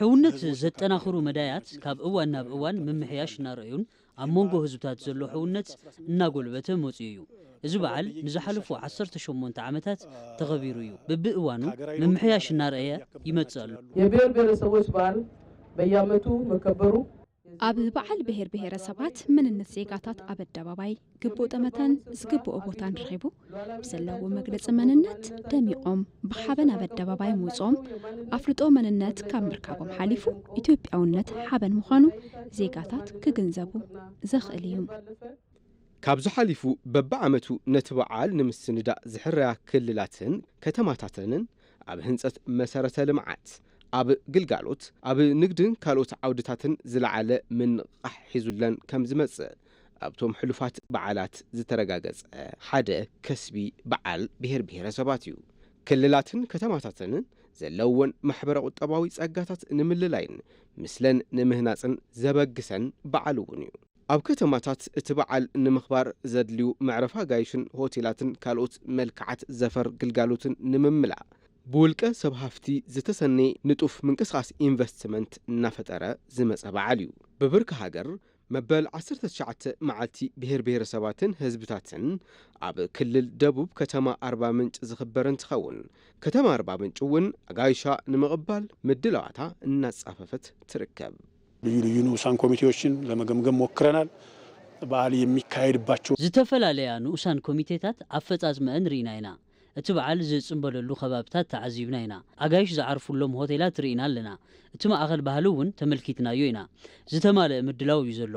ሕውነት ዘጠናኽሩ መዳያት ካብ እዋን ናብ እዋን ምምሕያሽ እናረእዩን ኣብ መንጎ ህዝብታት ዘሎ ሕውነት እናጎልበተ መፅኡ እዩ። እዚ በዓል ንዝሓለፉ ዓሰርተ ሸሞንተ ዓመታት ተኸቢሩ እዩ። ብብእዋኑ ምምሕያሽ እናረእየ ይመፅእ ኣሎ። የብሔር ብሔረሰቦች በዓል በየዓመቱ መከበሩ ኣብ በዓል ብሔር ብሔረሰባት መንነት ዜጋታት ኣብ ኣደባባይ ግቡእ ጠመተን ዝግብኦ ቦታን ረኺቡ ብዘለዎ መግለፂ መንነት ደሚቖም ብሓበን ኣብ ኣደባባይ ምውፅኦም ኣፍልጦ መንነት ካብ ምርካቦም ሓሊፉ ኢትዮጵያውነት ሓበን ምዃኑ ዜጋታት ክግንዘቡ ዘኽእል እዩ። ካብዚ ሓሊፉ በብዓመቱ ነቲ በዓል ንምስንዳእ ዝሕረያ ክልላትን ከተማታተንን ኣብ ህንፀት መሰረተ ልምዓት፣ ኣብ ግልጋሎት፣ ኣብ ንግድን ካልኦት ዓውድታትን ዝለዓለ ምንቕቓሕ ሒዙለን ከም ዝመፅእ ኣብቶም ሕሉፋት በዓላት ዝተረጋገፀ ሓደ ከስቢ በዓል ብሄር ብሄረሰባት እዩ። ክልላትን ከተማታትን ዘለወን ማሕበረ ቁጠባዊ ፀጋታት ንምልላይን ምስለን ንምህናፅን ዘበግሰን በዓል እውን እዩ። ኣብ ከተማታት እቲ በዓል ንምኽባር ዘድልዩ መዕረፊ ኣጋይሽን ሆቴላትን ካልኦት መልክዓት ዘፈር ግልጋሎትን ንምምላእ ብውልቀ ሰብ ሃፍቲ ዝተሰነየ ንጡፍ ምንቅስቓስ ኢንቨስትመንት እናፈጠረ ዝመፀ በዓል እዩ። ብብርኪ ሃገር መበል ዓሰርተ ትሽዓተ መዓልቲ ብሄር ብሄረሰባትን ህዝብታትን ኣብ ክልል ደቡብ ከተማ ኣርባ ምንጭ ዝኽበር እንትኸውን ከተማ ኣርባ ምንጭ እውን ኣጋይሻ ንምቕባል ምድላዋታ እናፃፈፈት ትርከብ። ልዩ ልዩ ንኡሳን ኮሚቴዎችን ለመገምገም ሞክረናል። በዓል የሚካሄድባቸው ዝተፈላለያ ንኡሳን ኮሚቴታት ኣፈፃፅመአን ርኢና ኢና። እቲ በዓል ዝፅምበለሉ ከባብታት ተዓዚብና ኢና። ኣጋይሽ ዝዓርፉሎም ሆቴላት ርኢና ኣለና። እቲ ማእኸል ባህሊ እውን ተመልኪትናዮ ኢና። ዝተማልአ ምድላው እዩ ዘሎ።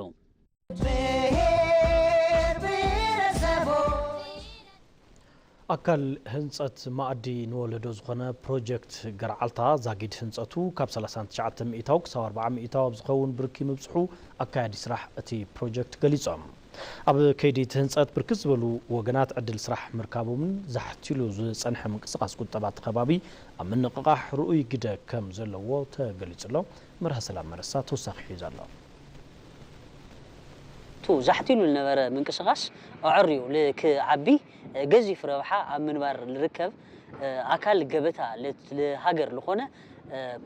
ኣካል ህንፀት ማኣዲ ንወለዶ ዝኾነ ፕሮጀክት ገርዓልታ ዛጊድ ህንፀቱ ካብ ሰላሳን ትሽዓተ ሚእታዊ ክሳብ ኣርብዓ ሚእታዊ ኣብ ዝኸውን ብርኪ ምብፅሑ ኣካያዲ ስራሕ እቲ ፕሮጀክት ገሊፆም። ኣብ ከይዲ እቲ ህንፀት ብርክት ዝበሉ ወገናት ዕድል ስራሕ ምርካቦምን ዛሕቲሉ ዝፀንሐ ምንቅስቓስ ቁጠባ እቲ ከባቢ ኣብ ምንቕቓሕ ርኡይ ግደ ከም ዘለዎ ተገሊፁ ኣሎ። መርሃ ሰላም መረሳ ተወሳኺ ሒዙ ኣሎ። ቱ ዛሕቲሉ ዝነበረ ምንቅስቓስ ኣዐርዩ ልክዓቢ ገዚፍ ረብሓ ኣብ ምንባር ልርከብ ኣካል ገበታ ለትለሃገር ልኾነ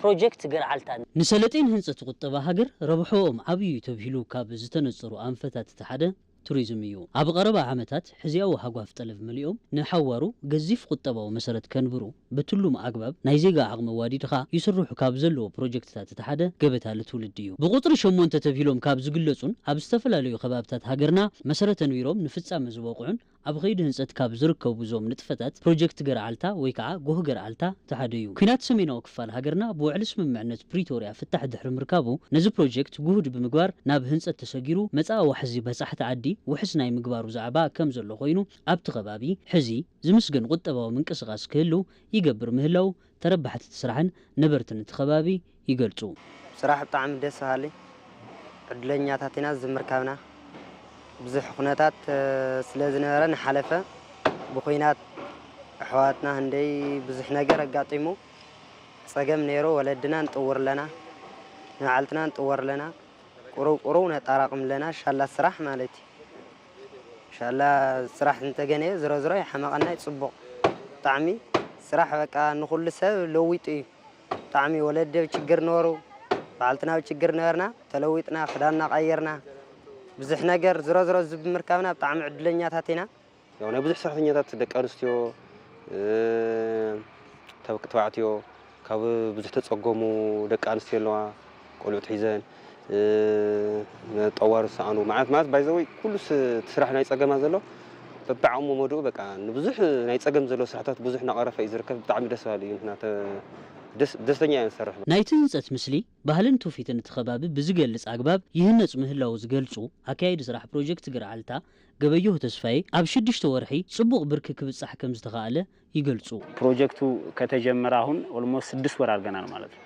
ፕሮጀክት ገርዓልታ ንሰለጤን ህንፀት ቁጠባ ሃገር ረብሖኦም ዓብዩ እዩ ተብሂሉ ካብ ዝተነፀሩ ኣንፈታት እቲ ሓደ ቱሪዝም እዩ። ኣብ ቐረባ ዓመታት ሕዝያዊ ሃጓፍ ጠለብ መሊኦም ንሓዋሩ ገዚፍ ቁጠባዊ መሰረት ከንብሩ ብትሉም ኣግባብ ናይ ዜጋ ዓቕሚ ዋዲድኻ ይስርሑ ካብ ዘለዉ ፕሮጀክትታት እቲ ሓደ ገበታ ልትውልድ እዩ። ብቁጽሪ ሸሞንተ ተብሂሎም ካብ ዝግለጹን ኣብ ዝተፈላለዩ ከባብታት ሃገርና መሰረት ኣንቢሮም ንፍጻመ ዝበቕዑን ኣብ ኸይዲ ህንጸት ካብ ዝርከቡ እዞም ንጥፈታት ፕሮጀክት ገርዓልታ ወይ ከዓ ጎህ ገርዓልታ እቲ ሓደ እዩ። ኲናት ሰሜናዊ ክፋል ሃገርና ብውዕሊ ስምምዕነት ፕሪቶርያ ፍታሕ ድሕሪ ምርካቡ ነዚ ፕሮጀክት ጉህድ ብምግባር ናብ ህንጸት ተሰጊሩ መጻኢ ዋሕዚ በጻሕቲ ዓዲ ውሕስ ናይ ምግባሩ ዛዕባ ከም ዘሎ ኮይኑ ኣብቲ ከባቢ ሕዚ ዝምስገን ቁጠባዊ ምንቅስቓስ ክህልው ይገብር ምህላው ተረባሕቲ እቲ ስራሕን ነበርትን እቲ ከባቢ ይገልጹ። ስራሕ ብጣዕሚ ደስ በሃሊ፣ ዕድለኛታት ኢና እዚ ምርካብና። ብዙሕ ኩነታት፣ እ፣ ስለ ዝነበረ ንሓለፈ ብኹናት ኣሕዋትና ህንደይ ብዙሕ ነገር ኣጋጢሙ ጸገም ነይሩ። ወለድና ንጥውር ኣለና፣ ንባዕልትና ንጥወር ኣለና፣ ቁሩብ ቁሩብ ነጣራቕም ኣለና፣ ሻላ ስራሕ ማለት እዩ። ሻላ ስራሕ እንተገነየ ዝሮ ዝሮ ይሓመቐና እዩ፣ ጽቡቕ ብጣዕሚ። ስራሕ በቃ ንኹሉ ሰብ ለዊጡ እዩ። ብጣዕሚ ወለዲ ኣብ ችግር ነበሩ፣ ባዕልትና ኣብ ችግር ነበርና፣ ተለዊጥና፣ ክዳንና ቀይርና፣ ብዙሕ ነገር ዝሮ ዝሮ እዚ ብምርካብና ብጣዕሚ ዕድለኛታት ኢና። ያው ናይ ብዙሕ ሰራሕተኛታት ደቂ ኣንስትዮ፣ እ፣ ተባዕትዮ፣ ካብ ብዙሕ ተጸገሙ ደቂ ኣንስትዮ ኣለዋ፣ ቆልዑት ሒዘን፣ እ፣ ጠዋሪ ዝሰኣኑ፣ ማለት፣ ማለት፣ ባይዘወይ ኩሉ ስ-፣ እቲ ስራሕ ናይ ጸገማ ዘሎ በብዓቕሙ መድኡ፣ በቃ፣ ንብዙሕ ናይ ጸገም ዘሎ ስራሕታት ብዙሕ እናቐረፈ እዩ ዝርከብ። ብጣዕሚ ደስ በሃሊ እዩ። ንሕና ተ-፣ ደስ-፣ ደስተኛ ኢና ንሰርሕ። ናይቲ ህንጸት ምስሊ፣ ባህልን ትውፊትን እቲ ከባቢ ብዝገልጽ ኣግባብ ይህነጽ ምህላዉ ዝገልጹ ኣካያዲ ስራሕ ፕሮጀክት ገርዓልታ ገበየሁ ተስፋዬ፣ ኣብ ሽዱሽተ ወርሒ ጽቡቕ ብርኪ ክብጻሕ ከም ዝተኻእለ ይገልጹ። ፕሮጀክቱ ከተጀመረ አሁን ኦልሞስት ስድስት ወር አድርገናል ማለት ነው።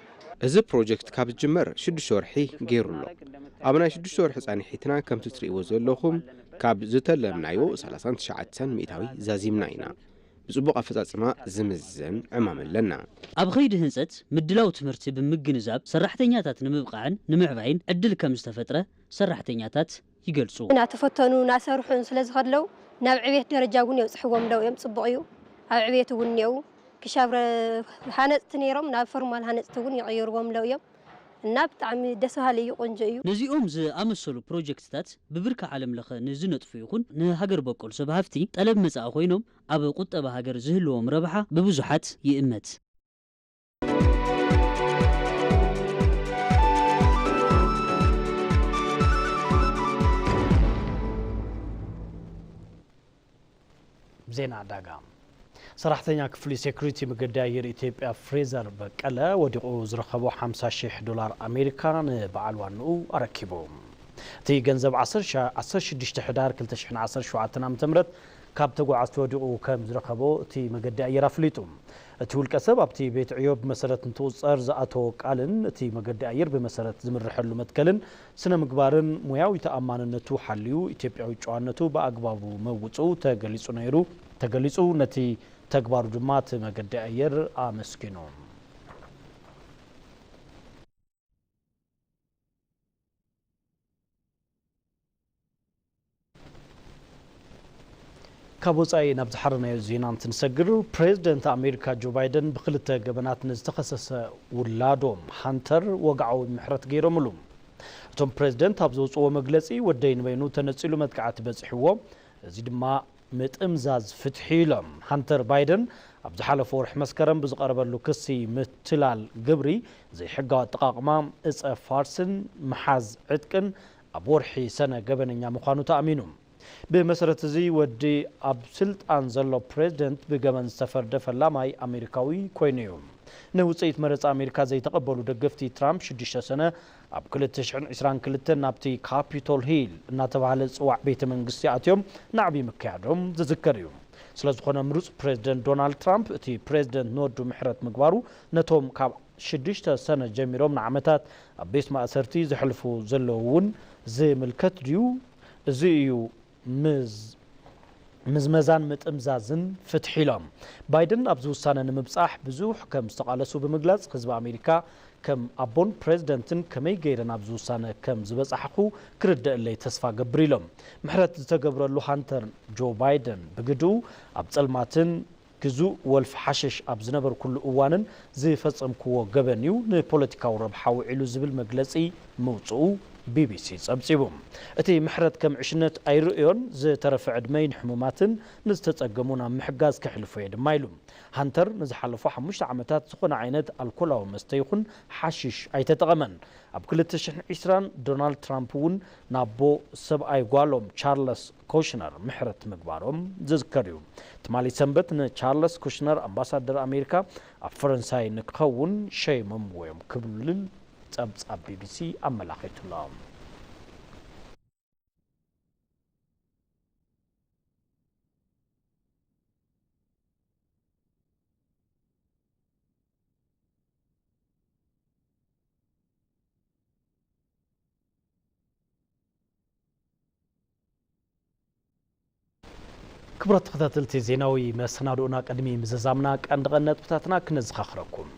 እዚ ፕሮጀክት ካብ ዝጅመር ሽዱሽተ ወርሒ ገይሩ ኣሎ። ኣብ ናይ ሽዱሽተ ወርሒ ጻንሒትና ከምቲ ትርእይዎ ዘለኹም ካብ ዝተለምናዮ ሰላሳን ትሽዓተን ሚእታዊ ዛዚምና ኢና። ብጽቡቕ ኣፈጻጽማ ዝምዘን ዕማም ኣለና። ኣብ ኸይዲ ህንጸት ምድላው ትምህርቲ ብምግንዛብ ሰራሕተኛታት ንምብቃዕን ንምዕባይን ዕድል ከም ዝተፈጥረ ሰራሕተኛታት ይገልጹ። እናተፈተኑ እናሰርሑን ስለ ዝኸድለው ናብ ዕቤት ደረጃ እውን የብጽሕዎም ለው እዮም። ጽቡቕ እዩ። ኣብ ዕቤት እውን እኒአው ክሻብ ረ-፣ ሃነጽቲ ነይሮም ናብ ፎርማል ሃነጽቲ እውን ይቕይርዎም ለው እዮም። እና ብጣዕሚ ደስ በሃሊ እዩ፣ ቆንጆ እዩ። ነዚኦም ዝኣመሰሉ ፕሮጀክትታት ብብርኪ ዓለም ለኸ ንዝነጥፉ ይኹን ንሃገር በቆል ሰብ ሃፍቲ ጠለብ መጻኢ ኮይኖም ኣብ ቁጠባ ሃገር ዝህልዎም ረብሓ ብብዙሓት ይእመት። ዜና ዕዳጋ። ሰራሕተኛ ክፍሊ ሴኩሪቲ መገዲ ኣየር ኢትዮጵያ ፍሬዘር በቀለ ወዲቑ ዝረኸቦ ሓምሳ ሺሕ ዶላር ኣሜሪካ ንበዓል ዋንኡ ኣረኪቡ። እቲ ገንዘብ ዓሰርተ ሸ-፣ ዓሰርተ ሽዱሽተ ሕዳር ክልተ ሽሕን ዓሰርተ ሸውዓተን ዓመተ ምህረት ካብ ተጓዓዝቲ ወዲቑ ከም ዝረኸቦ እቲ መገዲ ኣየር ኣፍሊጡ። እቲ ውልቀ ሰብ ኣብቲ ቤት ዕዮ ብመሰረት ንትቑጸር ዝኣተዎ ቃልን እቲ መገዲ ኣየር ብመሰረት ዝምርሐሉ መትከልን ስነ ምግባርን ሙያዊ ተኣማንነቱ ሓልዩ ኢትዮጵያዊ ጨዋነቱ ብኣግባቡ መውጽኡ ተገሊጹ ነይሩ፣ ተገሊጹ። ነቲ ተግባሩ ድማ እቲ መገዲ ኣየር ኣመስጊኑ። ካብ ወጻኢ ናብ ዝሓረናዮ ዜና እንትንሰግር፣ ፕሬዝደንት ኣሜሪካ ጆ ባይደን ብክልተ ገበናት ንዝተኸሰሰ ውላዶም ሃንተር ወግዓዊ ምሕረት ገይሮምሉ። እቶም ፕሬዝደንት ኣብ ዘውፅዎ መግለፂ፣ ወደይ ንበይኑ ተነፂሉ መጥቃዕቲ በፂሕዎ፣ እዚ ድማ ምጥምዛዝ ፍትሒ ኢሎም። ሃንተር ባይደን ኣብ ዝሓለፈ ወርሒ መስከረም ብዝቐረበሉ ክሲ ምትላል ግብሪ፣ ዘይሕጋዊ ኣጠቓቕማ እፀ ፋርስን ምሓዝ ዕጥቅን ኣብ ወርሒ ሰነ ገበነኛ ምዃኑ ተኣሚኑ። ብመሰረት እዚ ወዲ ኣብ ስልጣን ዘሎ ፕሬዝደንት ብገበን ዝተፈርደ ፈላማይ ኣሜሪካዊ ኮይኑ እዩ። ንውፅኢት መረፃ ኣሜሪካ ዘይተቐበሉ ደገፍቲ ትራምፕ ሽዱሽተ ሰነ ኣብ ክልተ ሽሕን ዕስራን ክልተን ናብቲ ካፒቶል ሂል እናተባህለ ዝፅዋዕ ቤተ መንግስቲ ኣትዮም ናዕቢ ምክያዶም ዝዝከር እዩ። ስለዝኾነ ምሩፅ ፕሬዝደንት ዶናልድ ትራምፕ እቲ ፕሬዝደንት ንወዱ ምሕረት ምግባሩ ነቶም ካብ ሽዱሽተ ሰነ ጀሚሮም ንዓመታት ኣብ ቤት ማእሰርቲ ዘሕልፉ ዘለዉ እውን ዝምልከት ድዩ? እዚ እዩ ምዝ-፣ ምዝመዛን ምጥምዛዝን ፍትሒ ኢሎም። ባይደን ኣብዚ ውሳነ ንምብጻሕ ብዙሕ ከም ዝተቓለሱ ብምግላጽ፣ ህዝቢ ኣሜሪካ ከም ኣቦን ፕሬዝደንትን ከመይ ገይረ ናብዚ ውሳነ ከም ዝበጻሕኹ ክርደአለይ ተስፋ ገብር ኢሎም። ምሕረት ዝተገብረሉ ሃንተር ጆ ባይደን ብግድኡ ኣብ ጸልማትን ግዙእ ወልፊ ሓሽሽ ኣብ ዝነበርኩሉ እዋንን ዝፈጸምክዎ ገበን እዩ ንፖለቲካዊ ረብሓ ውዒሉ ዝብል መግለጺ ምውጽኡ ቢቢሲ ጸብጺቡ። እቲ ምሕረት ከም ዕሽነት ኣይርእዮን፣ ዝተረፈ ዕድመይ ንሕሙማትን ንዝተጸገሙን ኣብ ምሕጋዝ ከሕልፎ እየ ድማ ኢሉ። ሃንተር ንዝሓለፉ ሓሙሽተ ዓመታት ዝኾነ ዓይነት ኣልኮላዊ መስተ ይኹን ሓሽሽ ኣይተጠቐመን። ኣብ ክልተ ሽሕን ዕስራን ዶናልድ ትራምፕ እውን ናቦ ሰብኣይ ጓሎም ቻርለስ ኮሽነር ምሕረት ምግባሮም ዝዝከር እዩ። ትማሊ ሰንበት ንቻርለስ ኩሽነር ኣምባሳደር ኣሜሪካ ኣብ ፈረንሳይ ንክኸውን ሸይሞምዎ እዮም ክብልን ጸብጻብ ቢቢሲ ኣመላኺቱ ኣሎ። ክቡራት ተኸታተልቲ ዜናዊ መሰናድኦና፣ ቅድሚ ምዝዛምና ቀንዲ ቀንዲ ነጥብታትና ክነዘኻኽረኩም።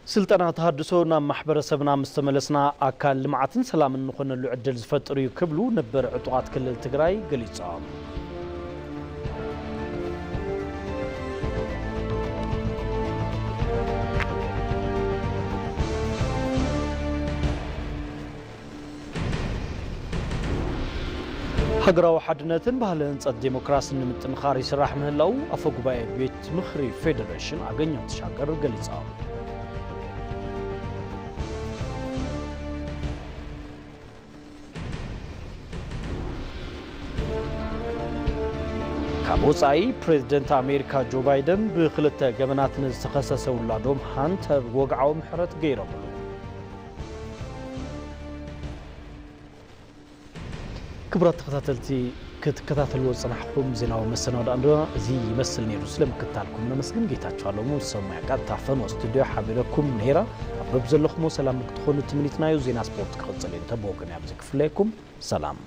ስልጠና ተሃድሶ፣ ናብ ማሕበረሰብና ምስ ተመለስና ኣካል ልምዓትን ሰላምን ንኾነሉ ዕድል ዝፈጥር እዩ ክብሉ ነበር ዕጡቓት ክልል ትግራይ ገሊጾም። ሃገራዊ ሓድነትን ባህሊ ህንጸት ዴሞክራስን ንምጥንኻር ይስራሕ ምህላው ኣፈ ጉባኤ ቤት ምኽሪ ፌደሬሽን ኣገኘሁ ተሻገር ገሊጾም። ካብ ወጻኢ፣ ፕሬዝደንት ኣሜሪካ ጆ ባይደን ብክልተ ገበናት ንዝተኸሰሰ ውላዶም ሃንተር ወግዓዊ ምሕረት ገይሮምሉ። ክቡራት ተኸታተልቲ፣ ክትከታተልዎ ዝጸናሕኩም ዜናዊ መሰናድኦ ኣንዶና እዚ ይመስል ነይሩ። ስለ ምክታልኩም ነመስግን። ጌታቸው ኣለሙ ሰማይ ቀጥታ ፈኖ ስቱዲዮ ሓቢረኩም ነይራ። ኣብ በብ ዘለኹሞ ሰላም ክትኾኑ ትምኒትና እዩ። ዜና ስፖርት ክቕጽል እዩ። እንተ ብወገን ኣብዚ ክፍለየኩም። ሰላም።